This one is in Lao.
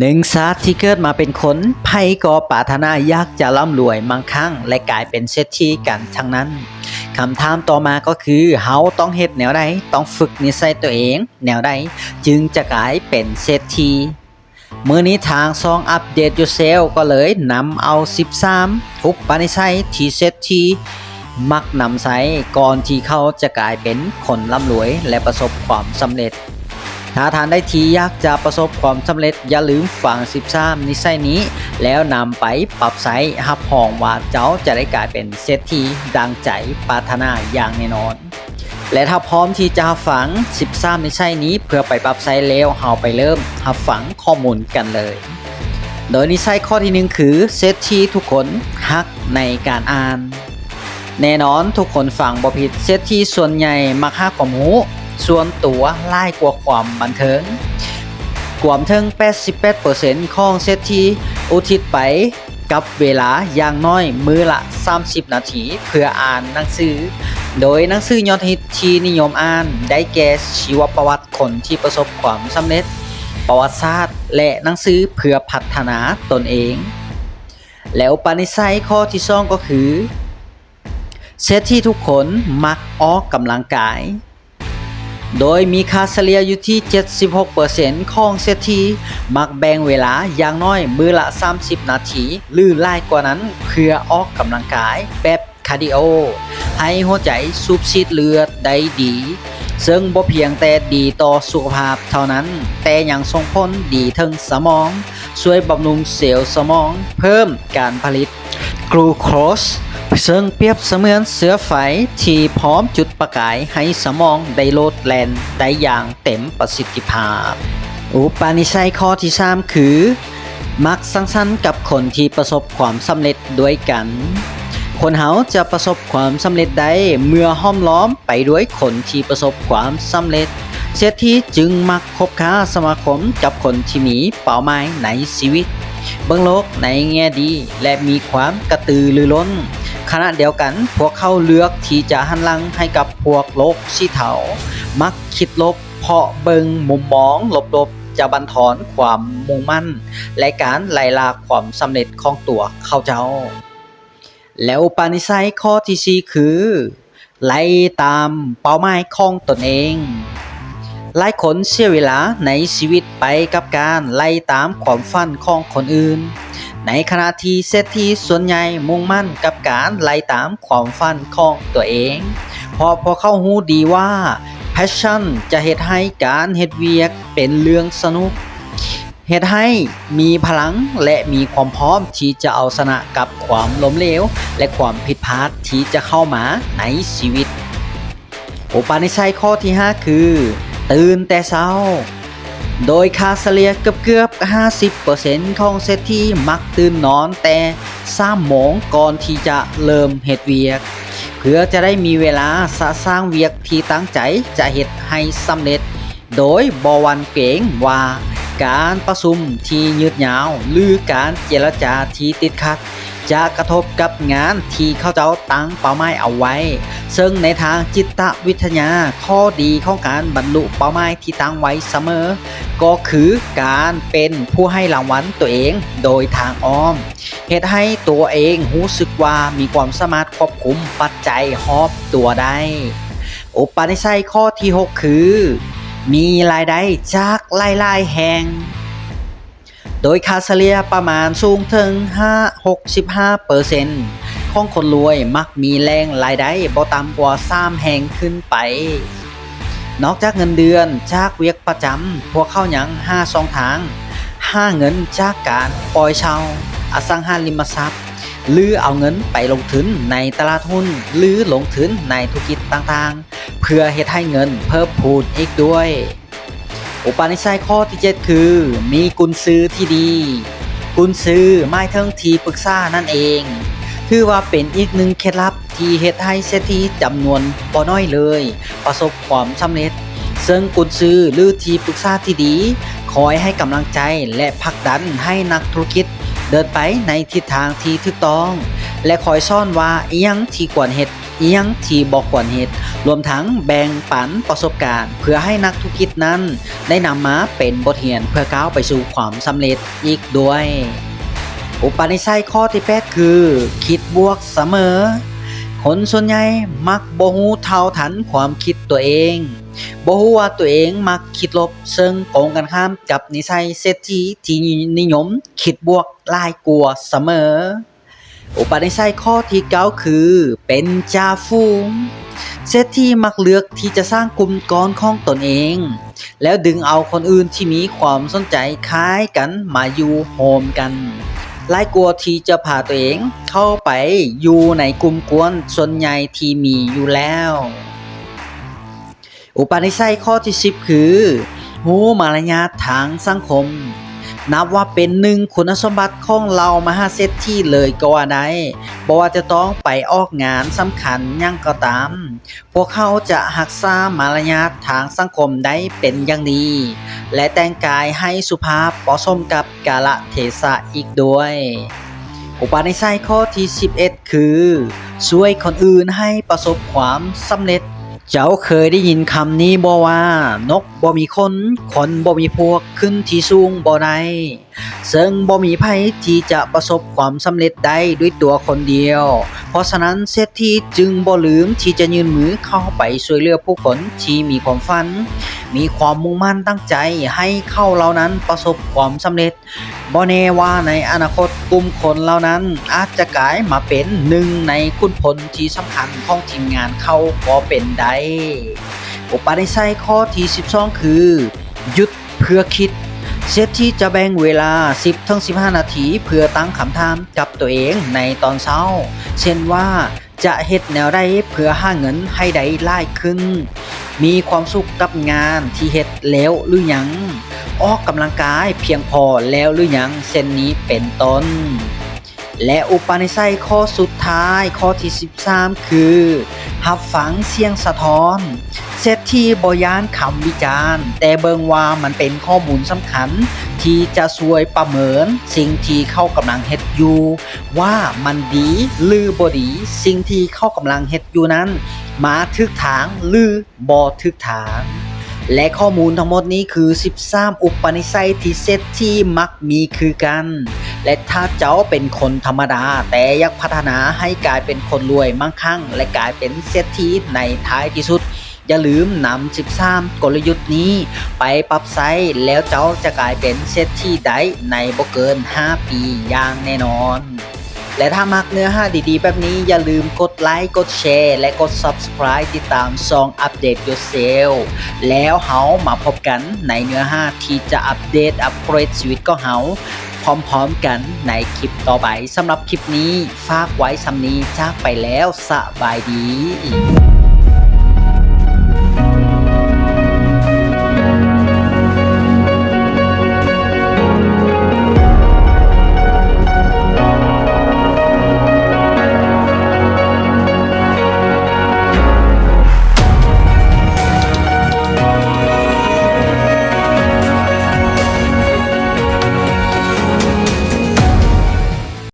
ໜຶ່ງຊາດທີ່ເກີດມາເປັນຄົນ, ໃຜກໍປາດຖະໜາຢາກຈະລ່ຳລວຍ, ມັ່ງຄັ່ງ ແລະ ກາຍເປັນເສດຖີກັນທັງນັ້ນ. ຄຳຖາມຕໍ່ມາກໍຄື, ເຮົາຕ້ອງເຮັດແນວໃດ, ຕ້ອງຝຶກນິໄສຕົວເອງແນວໃດ, ຈຶ່ງຈະກາຍເປັນເສດຖີ? ມື້ນີ້ທາງຊ່ອງ Update Yourself ກໍເລີຍນຳເອົາສິບສາມອຸປະນິໄສທີ່ເສດຖີມັກນຳໃຊ້ ກ່ອນທີ່ເຂົາຈະກາຍເປັນຄົນລ່ຳລວຍ ແລະ ປະສົບຄວາມສຳເລັດ. ຖ້າທ່ານໃດທີ່ຢາກຈະປະສົບຄວາມສຳເລັດ, ຢ່າລືມຟັງສິບສາມນິໄສນີ້ ແລ້ວນຳໄປປັບໃຊ້, ຮັບຮອງວ່າເຈົ້າຈະໄດ້ກາຍເປັນເສດຖີດັ່ງໃຈປາດຖະໜາຢ່າງແນ່ນອນ. ແລະ ຖ້າພ້ອມທີ່ຈະຮັບຟັງສິບສາມນິໄສນີ້ເພື່ອໄປປັບໃຊ້ແລ້ວ, ເຮົາໄປເລີ່ມຮັບຟັງຂໍ້ມູນກັນເລີຍ. ໂດຍນິໄສຂໍ້ທີໜຶ່ງຄື ເສດຖີທຸກຄົນຮັກໃນການອ່ານ. ແນ່ນອນ, ທຸກຄົນຟັງບໍ່ຜິດ, ເສດຖີສ່ວນໃຫຍ່ມັກຫາຄວາມຮູ້ສ່ວນຕົວຫຼາຍກວ່າຄວາມບັນເທີງ. ກວມເຖິງແປດສິບແປດເປີເຊັນຂອງເສດຖີອຸທິດໄປ ກັບເວລາຢ່າງໜ້ອຍມື້ລະສາມສິບນາທີເພື່ອອ່ານໜັງສື, ໂດຍໜັງສືຍອດຮິດທີ່ນິຍົມອ່ານໄດ້ແກ່ ຊີວະປະຫວັດຄົນທີ່ປະສົບຄວາມສຳເລັດ, ປະຫວັດສາດ ແລະ ໜັງສືເພື່ອພັດທະນາຕົນເອງ. ແລ້ວອຸປະນິໄສຂໍ້ທີສອງກໍຄື ເສດຖີທຸກຄົນມັກອອກກຳລັງກາຍ. ໂດຍມີຄ່າສະເລ່ຍຢູ່ທີ່ເຈັດສິບຫົກເປີເຊັນຂອງເສດຖີມັກແບ່ງເວລາຢ່າງໜ້ອຍມື້ລະສາມສິບນາທີ ຫຼື ຫຼາຍກວ່ານັ້ນ ເພື່ອອອກກຳລັງກາຍແບບຄາດີໂອ ໃຫ້ຫົວໃຈສູບສີດເລືອດໄດ້ດີ, ເຊິ່ງບໍ່ພຽງແຕ່ດີຕໍ່ສຸຂະພາບເທົ່ານັ້ນ, ແຕ່ຍັງສົ່ງຜົນດີເຖິງສະໝອງ, ຊ່ວຍບຳລຸງເຊວສະໝອງ, ເພີ່ມການຜະລິດ ກລູໂຄສ ເຊິ່ງປຽບສະເໝືອນເຊື້ອໄຟທີ່ພ້ອມຈຸດປະກາຍໃຫ້ສະໝອງໄດ້ໂລດແລ່ນໄດ້ຢ່າງເຕັມປະສິດທິພາບ. ອຸປະນິໄສຂໍ້ທີສາມຄື ມັກສັງສັນກັບຄົນທີ່ປະສົບຄວາມສຳເລັດດ້ວຍກັນ. ຄົນເຮົາຈະປະສົບຄວາມສຳເລັດໄດ້ເມື່ອຫ້ອມລ້ອມໄປດ້ວຍຄົນທີ່ປະສົບຄວາມສຳເລັດ. ເສດຖີຈຶ່ງມັກ ຄົບຄ້າສະມາຄົມກັບຄົນທີ່ມີເປົ້າໝາຍໃນຊີວິດ, ເບິ່ງໂລກໃນແງ່ດີ ແລະ ມີຄວາມກະຕືລືລົ້ນ. ຂະນະດຽວກັນ, ພວກເຂົາເລືອກທີ່ຈະຫັນຫຼັງໃຫ້ກັບພວກໂລກສີເທົາ, ມັກຄິດລົບ ເພາະເບິ່ງມຸມມອງລົບໆຈະບັນທອນຄວາມມຸ່ງໝັ້ນ ແລະ ການໄລ່ລ່າຄວາມສຳເລັດຂອງຕົວເຂົາເຈົ້າ. ແລ້ວອຸປະນິໄສຂໍ້ທີສີ່ຄື ໄລ່ຕາມເປົ້າໝາຍຂອງຕົນເອງ. ຫຼາຍຄົນເສຍເວລາໃນຊີວິດໄປກັບການໄລ່ຕາມຄວາມຝັນຂອງຄົນອື່ນ, ໃນຂະນະທີ່ເສດຖີສ່ວນໃຫຍ່ມຸ່ງໝັ້ນກັບການໄລ່ຕາມຄວາມຝັນຂອງຕົວເອງ, ເພາະພວກເຂົາຮູ້ດີວ່າ passion ຈະເຮັດໃຫ້ການເຮັດວຽກເປັນເລື່ອງສະໜຸກ. ເຮັດໃຫ້ມີພະລັງ ແລະ ມີຄວາມພ້ອມທີ່ຈະເອົາຊະນະກັບຄວາມລົ້ມເຫຼວ ແລະ ຄວາມຜິດພາດທີ່ຈະເຂົ້າມາໃນຊີວິດ. ອຸປະນິໄສຂໍ້ທີຫ້າຄື ຕື່ນແຕ່ເຊົ້າ. ໂດຍຄ່າສະເລ່ຍເກືອບໆຫ້າສິບເປີເຊັນຂອງເສດຖີມັກຕື່ນນອນແຕ່ສາມໂມງກ່ອນທີ່ຈະເລີ່ມເຮັດວຽກ, ເພື່ອຈະໄດ້ມີເວລາສະສ້າງວຽກທີ່ຕັ້ງໃຈຈະເຮັດໃຫ້ສຳເລັດ. ໂດຍບໍ່ຫວັ່ນເກງວ່າການປະຊຸມທີ່ຍືດຍາວ ຫຼື ການເຈລະຈາທີ່ຕິດຂັດ ຈະກະທົບກັບງານທີ່ເຂົາເຈົ້າຕັ້ງເປົ້າໝາຍເອົາໄວ້, ເຊິ່ງໃນທາງຈິດຕະວິທະຍາ, ຂໍ້ດີຂອງການບັນລຸເປົ້າໝາຍທີ່ຕັ້ງໄວ້ສະເໝີ ກໍຄືການເປັນຜູ້ໃຫ້ລາງວັນຕົວເອງໂດຍທາງອ້ອມ. ເຮັດໃຫ້ຕົວເອງຮູ້ສຶກວ່າມີຄວາມສາມາດຄວບຄຸມປັດໄຈຮອບຕົວໄດ້. ອຸປະນິໄສຂໍ້ທີຫົກຄື ມີລາຍໄດ້ຈາກຫຼາຍໆແຫ່ງ. ໂດຍຄ່າສະເລ່ຍປະມານສູງເຖິງຫ້າ ຫົກສິບຫ້າເປີເຊັນຂອງຄົນລວຍມັກມີແຫຼ່ງລາຍໄດ້ບໍ່ຕ່ຳກວ່າສາມແຫ່ງຂຶ້ນໄປ. ນອກຈາກເງິນເດືອນຈາກວຽກປະຈຳ, ພວກເຂົາຍັງຫາຊ່ອງທາງຫາເງິນຈາກການປ່ອຍເຊົ່າອະສັງຫາລິມະຊັບ ຫຼື ເອົາເງິນໄປລົງທຶນໃນຕະຫຼາດຫຸ້ນ ຫຼື ລົງທຶນໃນທຸລະກິດຕ່າງໆ ເພື່ອເຮັດໃຫ້ເງິນເພີ່ມພູນອີກດ້ວຍ. ອຸປະນິໄສຂໍ້ທີເຈັດຄື ມີກຸນຊື່ທີ່ດີ. ກຸນຊື່ໝາຍເຖິງທີ່ປຶກສານັ້ນເອງ. ຖືວ່າເປັນອີກໜຶ່ງເຄັດລັບ ທີ່ເຮັດໃຫ້ເສດຖີຈຳນວນບໍ່ໜ້ອຍເລີຍປະສົບຄວາມສຳເລັດ, ເຊິ່ງກຸນຊື່ ຫຼື ທີ່ປຶກສາທີ່ດີ ຄອຍໃຫ້ກຳລັງໃຈ ແລະ ຜັກດັນໃຫ້ນັກທຸລະກິດເດີນໄປໃນທິດທາງທີ່ຖືກຕ້ອງ ແລະ ຄອຍສອນວ່າອີ່ຫຍັງທີ່ຄວນເຮັດ, ອີ່ຫຍັງທີ່ບໍ່ຄວນເຮັດ, ລວມທັງແບ່ງປັນປະສົບການ ເພື່ອໃຫ້ນັກທຸລະກິດນັ້ນ ໄດ້ນຳມາເປັນບົດຮຽນເພື່ອກ້າວໄປສູ່ຄວາມສຳເລັດອີກດ້ວຍ. ອຸປະນິໄສຂໍ້ທີແປດຄື ຄິດບວກສະເໝີ. ຄົນສ່ວນໃຫຍ່ມັກບໍ່ຮູ້ເທົ່າທັນຄວາມຄິດຕົວເອງ, ບໍ່ຮູ້ວ່າຕົວເອງມັກຄິດລົບ, ເຊິ່ງກົງກັນຂ້າມກັບນິໄສເສດຖີທີ່ນິຍົມຄິດບວກຫຼາຍກວ່າສະເໝີ. ອຸປະນິໄສຂໍ້ທີເກົ້າຄື ເປັນຈ່າຝູງ. ເສດຖີມັກເລືອກທີ່ຈະສ້າງກຸ່ມກ້ອນຂອງຕົນເອງ ແລ້ວດຶງເອົາຄົນອື່ນທີ່ມີຄວາມສົນໃຈຄ້າຍກັນມາຢູ່ໂຮມກັນ ຫຼາຍກວ່າທີ່ຈະພາຕົວເອງເຂົ້າໄປຢູ່ໃນກຸ່ມກ້ອນສ່ວນໃຫຍ່ທີ່ມີຢູ່ແລ້ວ. ອຸປະນິໄສຂໍ້ທີສິບຄື ຮູ້ມາລະຍາດທາງສັງຄົມ. ນັບວ່າເປັນໜຶ່ງຄຸນສົມບັດຂອງເຫຼົ່າມະຫາເສດຖີເລີຍກໍວ່າໄດ້. ບໍ່ວ່າຈະຕ້ອງໄປອອກງານສຳຄັນຫຍັງກໍຕາມ, ພວກເຂົາຈະຮັກສາມາລະຍາດທາງສັງຄົມໄດ້ເປັນຢ່າງດີ ແລະ ແຕ່ງກາຍໃຫ້ສຸພາບເໝາະສົມກັບກາລະເທສະອີກດ້ວຍ. ອຸປະນິໄສຂໍ້ທີສິບເອັດຄື ຊ່ວຍຄົນອື່ນໃຫ້ປະສົບຄວາມສຳເລັດ. ເຈົ້າເຄີຍໄດ້ຍິນຄຳນີ້ບໍ່ວ່າ ນົກບໍ່ມີຂົນ, ຄົນບໍ່ມີພວກ, ຂຶ້ນທີ່ສູງບໍ່ໄດ້. ເຊິ່ງບໍ່ມີໃຜທີ່ຈະປະສົບຄວາມສຳເລັດໄດ້ດ້ວຍຕົວຄົນດຽວ. ເພາະສະນັ້ນ ເສດຖີຈຶ່ງບໍ່ລືມທີ່ຈະຍື່ນມືເຂົ້າໄປຊ່ວຍເຫຼືອຜູ້ຄົນທີ່ມີຄວາມຝັນ, ມີຄວາມມຸ່ງໝັ້ນຕັ້ງໃຈໃຫ້ເຂົາເຫຼົ່ານັ້ນປະສົບຄວາມສຳເລັດ. ບໍ່ແນ່ວ່າໃນອະນາຄົດ ກຸ່ມຄົນເຫຼົ່ານັ້ນອາດຈະກາຍມາເປັນໜຶ່ງໃນຂຸນພົນທີ່ສຳຄັນຂອງທີມງານເຂົາກໍເປັນໄດ້. ອຸປະນິໄສຂໍ້ທີສິບສອງຄື ຢຸດເພື່ອຄິດ. ເສດຖີຈະແບ່ງເວລາສິບເຖິງສິບຫ້ານາທີເພື່ອຕັ້ງຄຳຖາມກັບຕົວເອງໃນຕອນເຊົ້າ, ເຊັ່ນວ່າ ຈະເຮັດແນວໃດເພື່ອຫາເງິນໃຫ້ໄດ້ຫຼາຍຂຶ້ນ? ມີຄວາມສຸກກັບງານທີ່ເຮັດແລ້ວຫຼືຍັງ? ອອກກຳລັງກາຍພຽງພໍແລ້ວຫຼືຍັງ? ເຊັ່ນນີ້ເປັນຕົ້ນ. ແລະ ອຸປະນິໄສຂໍ້ສຸດທ້າຍ, ຂໍ້ທີສິບສາມ ຄື ຮັບຟັງສຽງສະທ້ອນ. ເສດຖີບໍ່ຢ້ານຄຳວິຈານ, ແຕ່ເບິ່ງວ່າມັນເປັນຂໍ້ມູນສຳຄັນທີ່ຈະຊ່ວຍປະເມີນສິ່ງທີ່ເຂົາກຳລັງເຮັດຢູ່ ວ່າມັນດີຫຼືບໍ່ດີ, ສິ່ງທີ່ເຂົາກຳລັງເຮັດຢູ່ນັ້ນມາຖືກທາງຫຼືບໍ່ຖືກທາງ. ແລະ ຂໍ້ມູນທັງໝົດນີ້ຄືສິບສາມອຸປະນິໄສທີ່ເສດຖີມັກມີຄືກັນ. ແລະ ຖ້າເຈົ້າເປັນຄົນທຳມະດາ ແຕ່ຢາກພັດທະນາໃຫ້ກາຍເປັນຄົນລວຍ, ມັ່ງຄັ່ງ ແລະ ກາຍເປັນເສດຖີໃນທ້າຍທີ່ສຸດ, ຢ່າລືມນຳສິບສາມກົນລະຍຸດນີ້ໄປປັບໃຊ້ ແລ້ວເຈົ້າຈະກາຍເປັນເສດຖີໄດ້ໃນບໍ່ເກີນຫ້າປີຢ່າງແນ່ນອນ. ແລະ ຖ້າມັກເນື້ອຫາດີໆແບບນີ້, ຢ່າລືມກົດໄລ, ກົດແຊ ແລະ ກົດ Subscribe ຕິດຕາມຊ່ອງ Update Yourself ແລ້ວເຮົາມາພົບກັນໃນເນື້ອຫາທີ່ຈະອັບເດດ ອັບເກຣດຊີວິດຂອງເຮົາພ້ອມໆກັນໃນຄລິບຕໍ່ໄປ. ສຳລັບຄລິບນີ້ ຝາກໄວ້ສ່ຳນີ້, ຈາກໄປແລ້ວ ສະບາຍດີ.